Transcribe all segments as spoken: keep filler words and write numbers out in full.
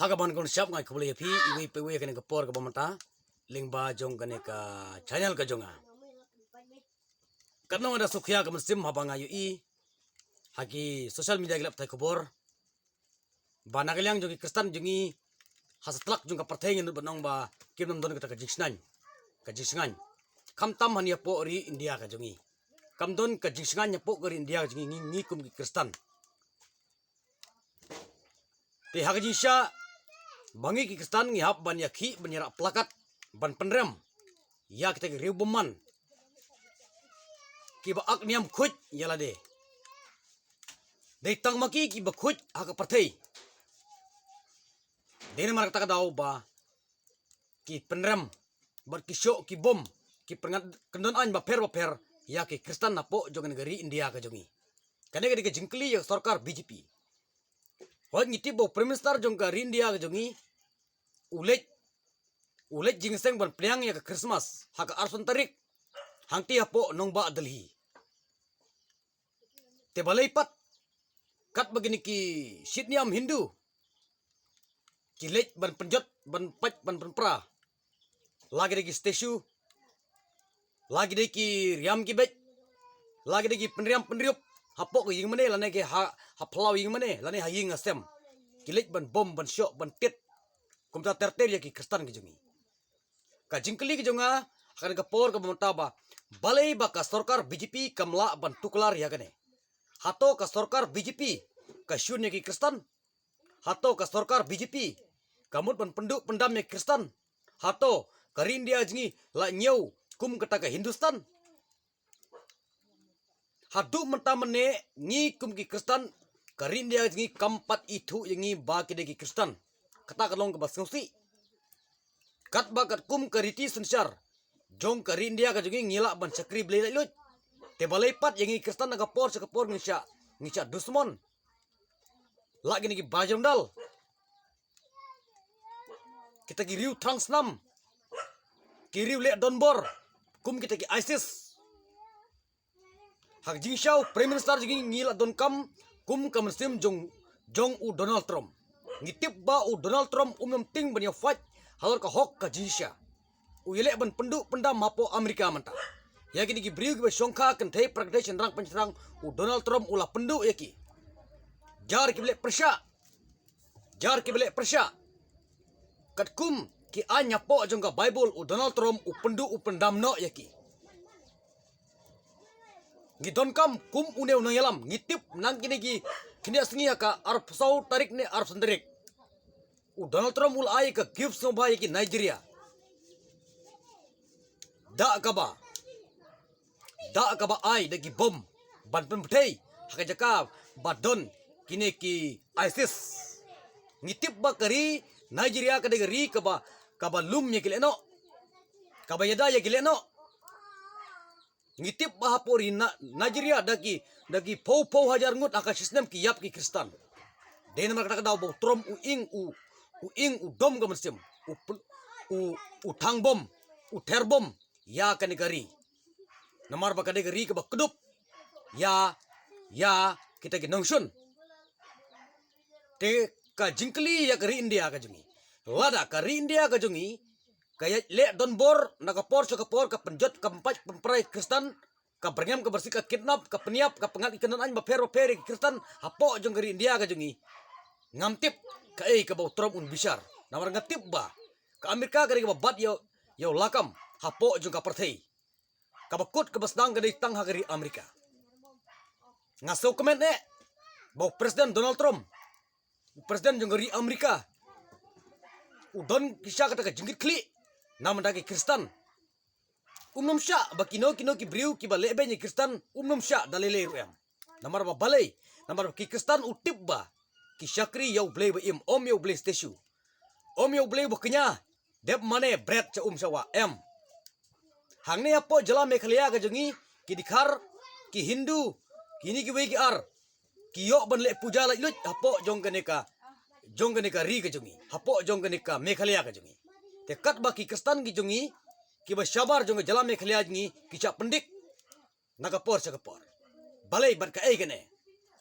Haka ban kon shap ngai khublei ïa phi iwei pa iwei kane ka por kaba mynta lyngba jong kane ka channel ka jong nga. Katno nga da sngewkhia ka mynsiem haba nga ïohi ha ki social media ki lap thai khubor ba na ka liang jong ki Khristan jong ngi ha satlak jong ka pyrthei ngi nud ban ong ba kim nam don kata ka jingsngaiñ, ka jingsngaiñ. Khamtam hani hapoh ri India ka jong ngi kam don ka jingsngaiñ hapoh ka ri India ka jong ngi, ngi kum ki Khristan. Te ha ka jingshisha ba ngi ki Khristan ngi hap ban ïakhih ban ïarah plakat ban pynrem ïa kita ki riew bymman kiba ak niam khuid ïa lade. Dei tang ma ki kiba khuid ha ka pyrthei. Dei namar kata ka daw ba ki pynrem bad ki shoh ki bom ki pyngat kyndon aiñ bapher bapher ïa ki Khristan hapoh jong kane ka ri India ka jong ngi. Kane ka dei ka jingkylli ïa ka sorkar B J P. Hooid ngi tip ba u Prime Minister jong ka ri India ka jong ngi u leit u leit jingïaseng ban pdiang ïa ka Christmas ha ka arphew san tarik hangtei hapoh nongbah Delhi. Te balei pat katba kine ki shit niam Hindu ki leit ban pynjot ban pait ban pynpra la ki dei ki statue, la ki dei ki riam ki beit, la ki dei ki pynriam pynriup hapoh ka ïing mane lane ki ha ha phyllaw ïing mane lane ha ïing ha sem. Ki leit ban bom ban shoh ban tied kumta ter ter ïa ki Khristan ki jong ngi. Ka jingkylli ka jong nga ha kane ka por kaba mynta ba balei ba ka sorkar B J P kam lah ban tuklar ïa kane. Hato ka sorkar B J P ka shun ïa ki Khristan? Hato ka sorkar B J P ka mut ban pynduh pyndam ïa ki Khristan? Hato ka ri India jong ngi la ñiew kum kata ka Hindustan? Haduh mynta mynne ngi kum ki Khristan ka ri India jong ngi kam pat ithuh ïa ngi ba ki dei ki Khristan. Kata ka long kaba sngewsih. Katba katkum ka riti synshar jong ka ri India ka jong ngi ngi lah ban shakri Blei laitluid. Te balei pat ïa ngi Khristan na ka por sha ka por ngi shah ngi shah dusmon. Lah kine ki Bajrang Dal, kita ki riew thrang snam, ki riew leh donbor kum kita ki ISIS. Ha ka jingshisha u Prime Minister jong ngi ngi la donkam kum ka mynsiem jong jong u Donald Trump. Ngi tip ba u Donald Trump um nym tieng ban ïa fight halor ka hok ka jingshisha. U ïaleh ban pynduh pyndam hapoh America mynta. Ïa kine ki briew kiba shongkha kynthei para kynthei shynrang pynshynrang u Donald Trump u la pynduh ïa ki. Jar kiba leh pyrshah. Jar kiba leh pyrshah. Katkum ki aiñ hapoh jong ka Bible u Donald Trump u pynduh u pyndam noh ïa ki. Ngi donkam kum une u nongïalam ngi tip nang kine ki khyndiat sngi ha ka arphew saw tarik ne arphew san tarik. U Donald Trump u la ai ka gift sngewbha ïa ki Nigeria. Da kaba da kaba ai da ki bom ban pynpthei ha ka jaka ba don kine ki ISIS. Ngi tip ba ka ri Nigeria ka dei ka ri kaba kaba lum ïa ki lehnoh, kaba ïada ïa ki lehnoh. Ngi tip ba hapoh ri Nigeria da ki da ki phew phew hajar ngut ha ka shisnem ki ïap ki Khristan. Dei namar kata ka daw ba u Trump u ing u u ing u dom ka mynsiem u u u thang bom u ther bom ïa kane ka ri. Namar ba ka dei ka ri kaba kdup ïa ïa kita ki nongshun. Te ka jingkylli ïa ka ri India ka jong ngi, lada ka ri India ka jong ngi ka ïa leh donbor na ka por sha ka por ka pynjot ka pynpait pynpra ïa ki Khristan, ka byrngem ka byrsit ka kidnap ka pynïap ka pyngat ïa ki kyndon aiñ bapher bapher ïa ki Khristan hapoh jong ka ri India ka jong ngi. Ngam tip kaei kaba u Trump un bishar. Namar nga tip ba ka America ka dei kaba bat ïa ïa u lakam hapoh jong ka pyrthei. Kaba kut kaba sdang ka dei tang ha ka ri America. Nga sngewkmen eh ba u President Donald Trump, u President jong ka ri America, u don ki sha kata ka jingkitkhlieh na bynta ki Khristan. Um nym shah ba kino kino ki briew kiba leh beiñ ïa ki Khristan um nym shah da lei lei ruh em. Namar ba balei? Namar ba ki Khristan u tip ba ki shakri ïa u Blei ba im, ym ïa u Blei statue. Ym ïa u Blei ba kñia, dep mane bret sha um sha wah, em. Hangne hapoh jylla Meghalaya ka jong ngi, ki Dkhar, ki Hindu, kine kiwei ki ar ki ïoh ban leh puja laitluid hapoh jong kane ka jong kane ka ri ka jong ngi, hapoh jong kane ka Meghalaya ka jong ngi. Te katba ki Khristan ki jong ngi kiba shabar jong ka jylla Meghalaya jong ngi ki shah pyndik na ka por sha ka por. Balei bad kaei kane?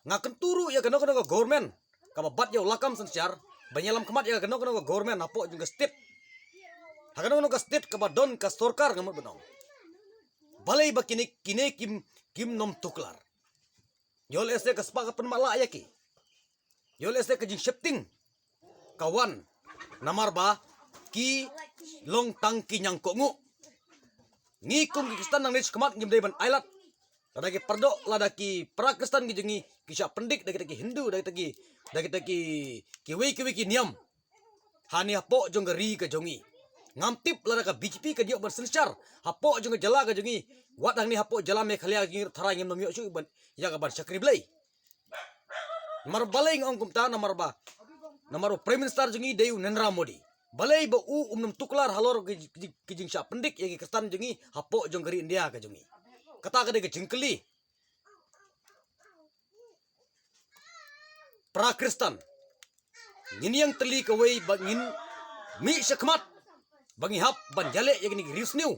Nga kyntu ruh ïa kano kano ka government kaba bat ïa u lakam synshar, ban ïalam khmat ïa kano kano ka government hapoh jong ka state. Ha kano kano ka state kaba don ka sorkar, nga mut ban ong, balei ba kine, kine kim, kim nym tuklar. Ïoh lehse ka spah ka pynmatlah ïa ki. Ïoh lehse ka jingsheptieng ka wan namar ba ki long tang ki ñiangkohnguh. Ngi kum ki Khristan nangne shakhmat ngim dei ban ailad. Lada ki pyrdoh, lada ki para Khristan ki jong ngi ki shah pyndik da kita ki Hindu, da kita ki, da kita ki, kiwei kiwei ki niam. Hangne hapoh jong ka ri ka jong ngi, ngam tip lada ka B J P kan ïoh ban synshar hapoh jong ka jylla ka jong ngi. Wat hangne hapoh jylla Meghalaya ka jong ngi, tharai ngim nym ïoh shuh ban, ïa ka ban shakri Blei. Namar balei nga ong kumta? Namar ba, namar ba u Prime Minister jong ngi dei u Narendra Modi. Balei ba u um nym tuklar halor ki, ki, ki jingshah pyndik ïa ki Khristan jong ngi hapoh jong ka ri India ka jong ngi? Kata ka dei ka jingkylli. Para Khristan, ngin ïeng tylli kawei ba ngin mih shakhmat ba ngi hap ban ïaleh ïa kine ki riewsniew.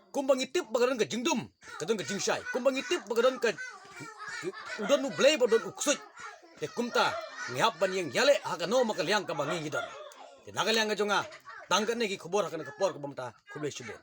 Kumba ngi tip ba ka don ka jingdum, ka don ka jingshai. Kumba ngi tip ba ka don ka, u don U Blei ba don u ksuid. Te kumta ngi hap ban ïeng ïaleh ha kano ma ka liang kaba ngi ngi don. Te na ka liang ka jong nga, tang kane ki khubor ha kane ka por kaba mynta, khublei shibun.